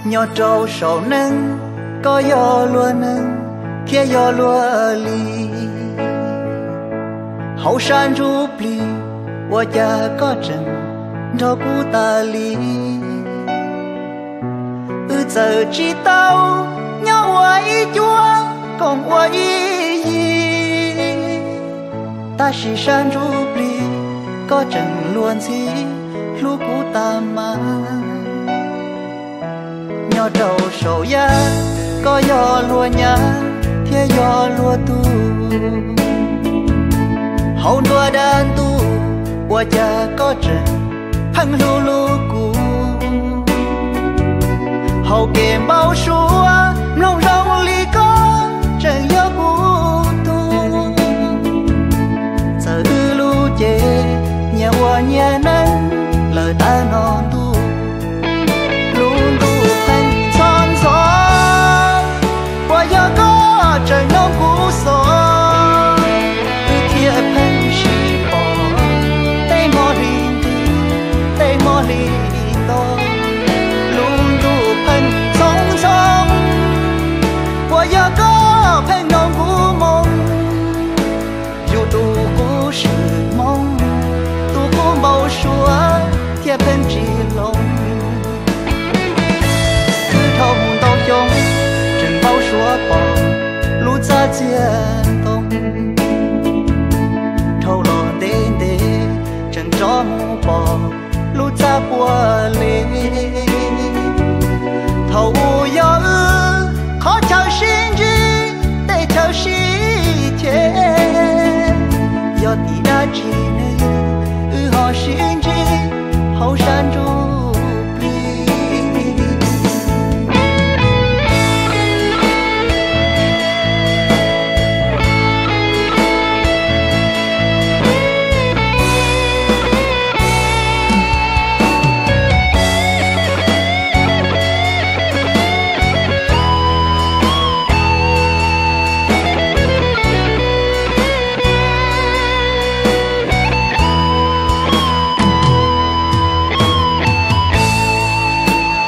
Nyob rau saum neej, koj yog luag neeg thiab yog luag li. Hauv sab ntsuj plig, ua cas koj tseem nrog kuv tas li? Wb txawm tsis tau nyob ua ib cuab koom ua ib yig, tab sis sab ntsuj plig koj tseem luag ntxhi hlub kuv tas mas. Nyob rau saum yaj, koj yog luag nyab thiab yog luag tug. Hauv nruab dab ntuj, ua cas koj tseem pheej hlub hlub kuv? Hauv kev npau suav, mloog zoo li koj tseem yog kuv tug. Txawm wb lub cev nyias ua nyias neej lawm tag no ntuj, lub ntuj pheej ntxhov ntxhov, puas yog koj tseem mloog kuv xov? Wb thiaj pheej sib pom tej hmo hli nti, tej hmo hli to. Lub ntuj pheej ntxhov ntxhov, puas yog koj pheej mloog kuv moo? Yus tus qub swm moo, tus qub npau suav thiaj pheej tsis hloov. Wb dhau mus ntau xyoo, tseem npau suav pom lub txaj txiag ntoo. Dhau los ntev ntev, tseem rov mus pom lub txaj puag li. Thaum ub yog wb qhov chaw sib ntsib, tej chaw sib cheb. Yog tim dab tsi ne, wb ho sib ntsib hauv sab ntsuj plig?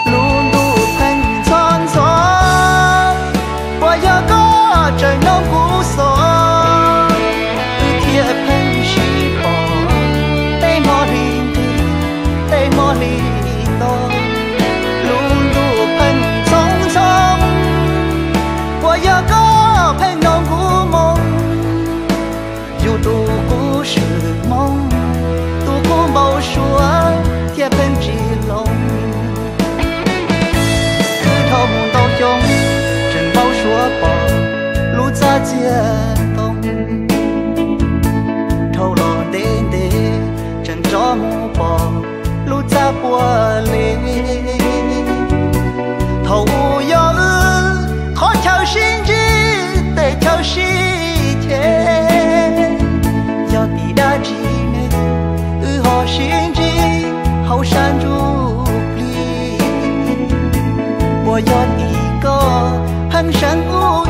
Lub ntuj pheej ntxhov ntxhov, puas yog koj tseem mloog kuv xov? Wb thiaj pheej sib pom tej hmo hli nti, tej hmo hli to. Lub ntuj pheej ntxhov ntxhov, puas yog koj pheej mloog kuv moo? Yus tus qub swm moo, tus qub npau suav thiaj pheej tsis hloov. Wb dhau mus ntau xyoo, tseem npau suav pom lub txaj txiag ntoo. Dhau los ntev ntev, tseem rov mus pom lub txaj puag li. Thaum ub yog wb qhov chaw sib ntsib, tej chaw sib cheb. Yog tim dab tsi ne, wb ho sib ntsib hauv sab ntsuj plig? Puas yog tim koj pheej seev kuv